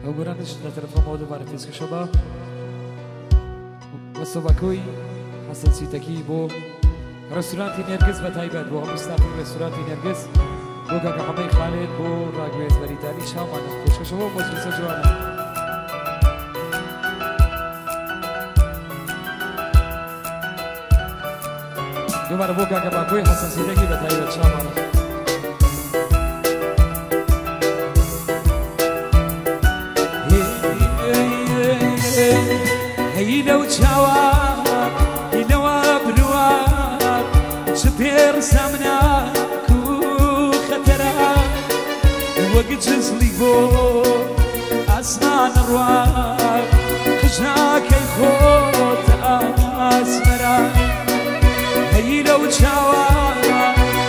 ئەو گۆرانیش لە تەلەفۆنەوە دووبارە پێشکەشە بە وەسەبەکۆی حەسەن سیتەکی بۆ ڕێستورانتی نێرگز بە تایبەت بۆ هەموو ستافی ڕێستورانتی نێرگز بۆ کاکە حەمەی خالد بۆ ڕاگوێز بەریتانی شامان پێشکەشە بۆ مەجلیسە جوانە. دووبارە بۆ کاکە باکۆی حەسەن سیتەکی بە تایبەت شامانە. هەی لەو چاوان هی لەوە بروان چ پێڕسامنا کو خەتەرە وەک جزڵی بۆ ئاسمان ڕوان قژاکەی خۆت ئاسمەرە هەی لەو چاوان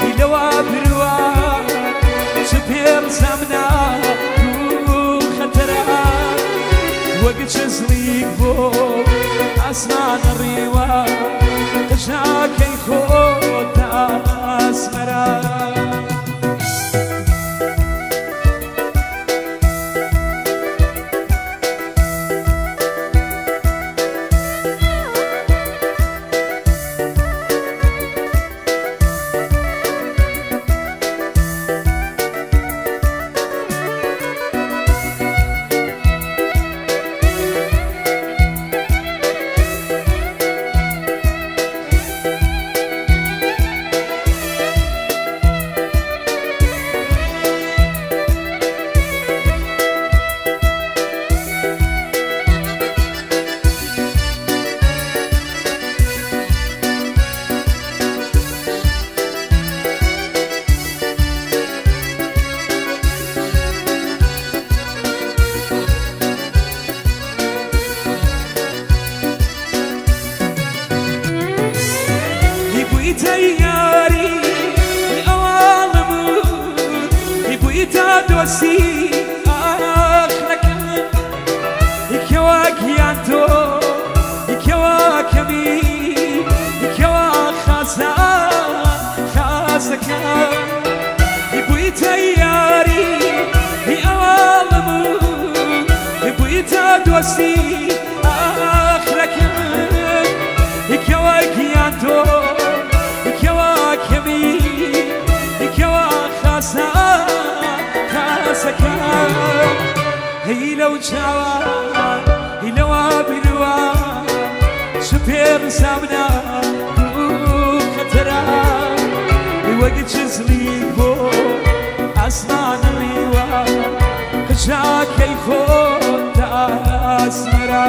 هی لەوە بروان چ پێڕسامنا کو خەتەرە وەک چزڵیک بۆ ئاسمان ڕیوە قژاکەی خۆت ئاسمەرە. دوستی آخرکم کوا گیان تو کوا کمی کوا خاصا خاصکم بویت یاری اولمو بویت دوستی آخرکم کوا گیان تو کوا کمی کوا خاصا هی لو چاوان هی لو بروان شپێر سامنا خەتەرە وەک چزڵی بۆ ئاسمان ڕیوە قژاکەی خۆت ئاسمەرە.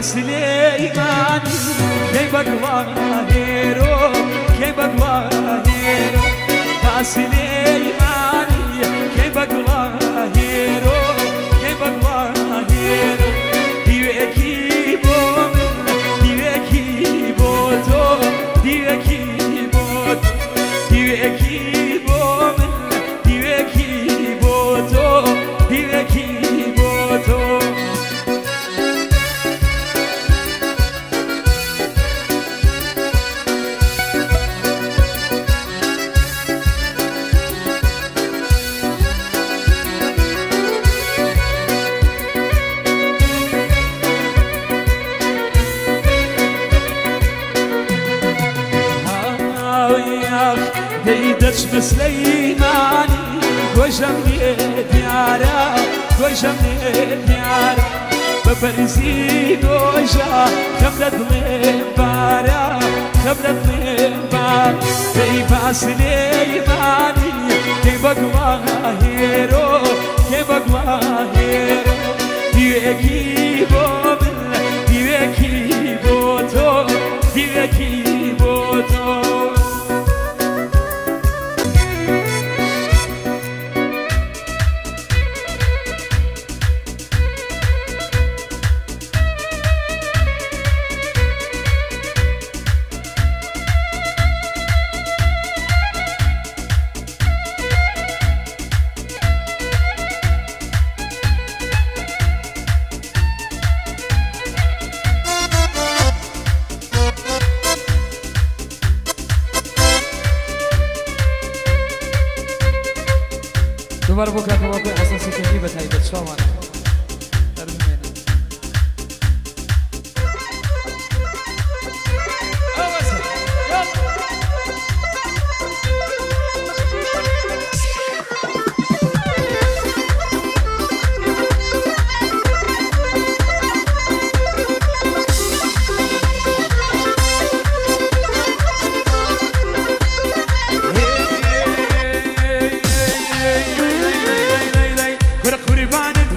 سليماني كي بقواهيرو كي بقواهيرو سليماني كي بقواهيرو كي بقواهيرو ديوكي بو ديوكي بو تو ديوكي بو ديوكي بو ديوكي بو تو ديوكي بو تو. دەچمە سلەیمانی گۆژەم لێ دیارە گۆژەم لێ دیارە بە بەرزی گۆژە خەم لە دڵێم بارە خەم لە دڵێم بار دەی با سلەیمانی کەی بەگوڵاهێرۆ کەی بەگوڵاهێرۆ دیوێکی بۆ من دیوێکی بۆ تۆ دیوێکی بۆ تۆ. دووبارە بۆ کاکەواکۆی حەسەن سیتەکی بە تایبەت چاوانە هەر بمێنن. ئەوەسە یاڵا. كل قربانت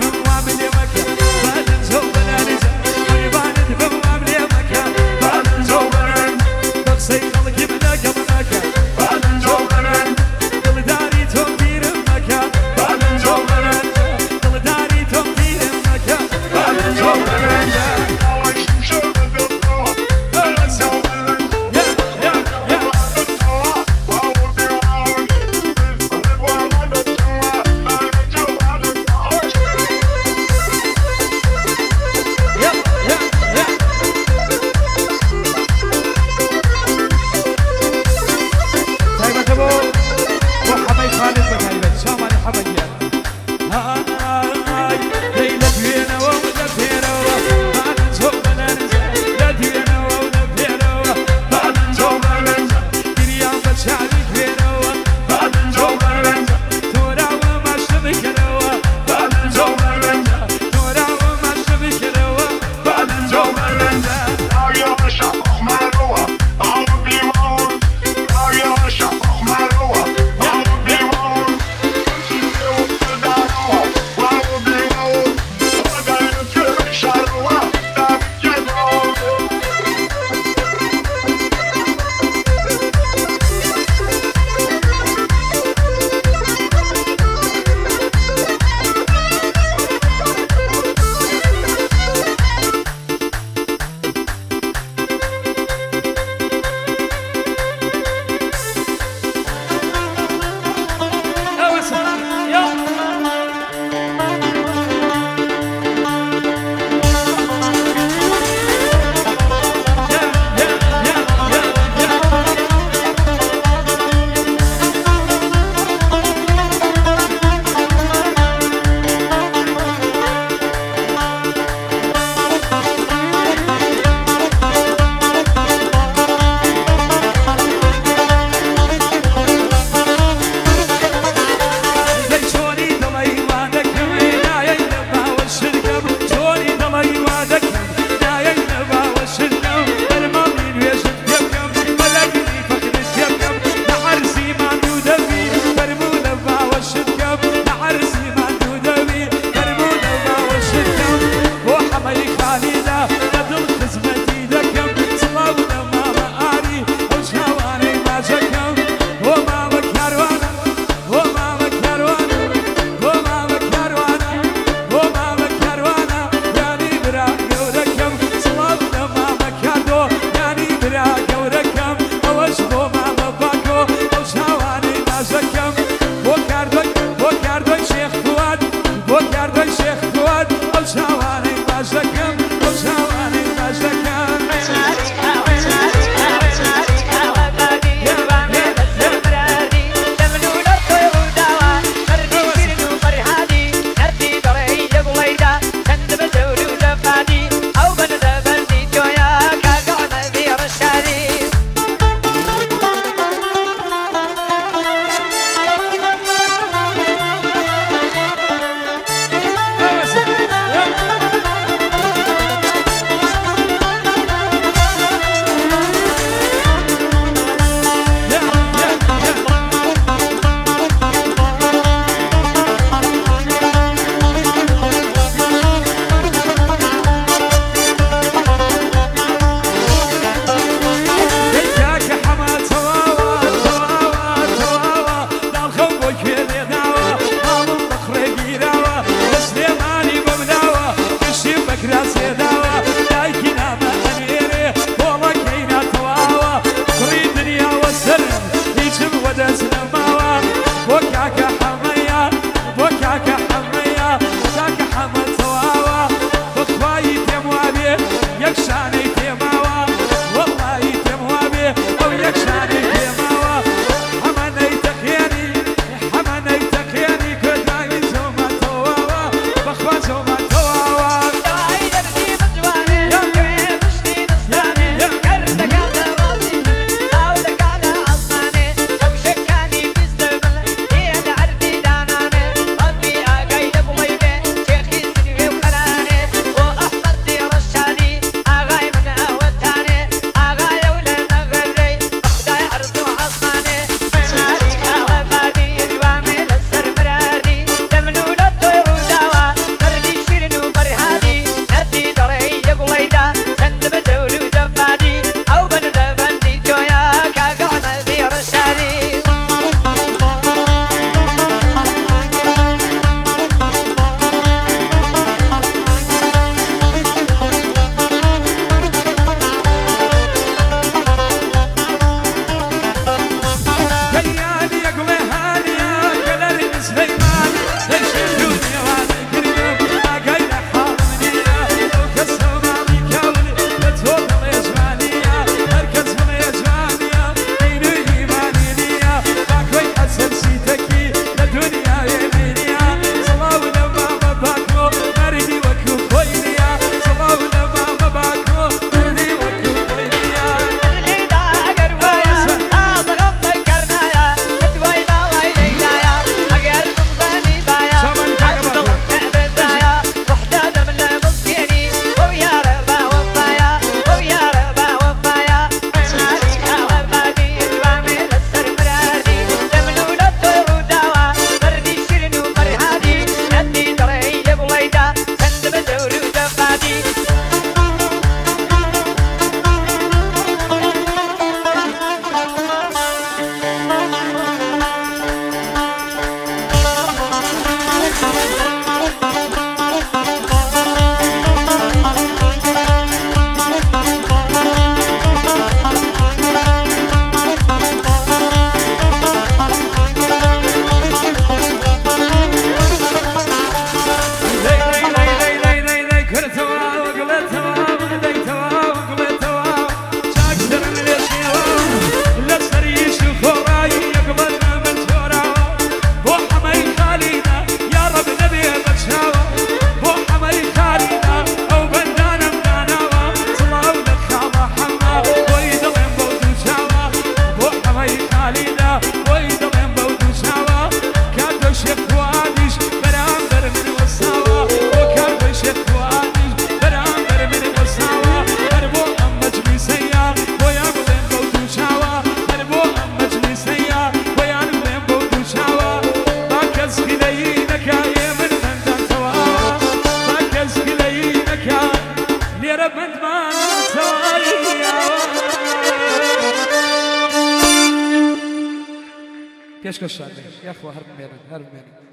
پێشکەشتان بێ. یاخوا هەر بمێنن، هەر بمێنن.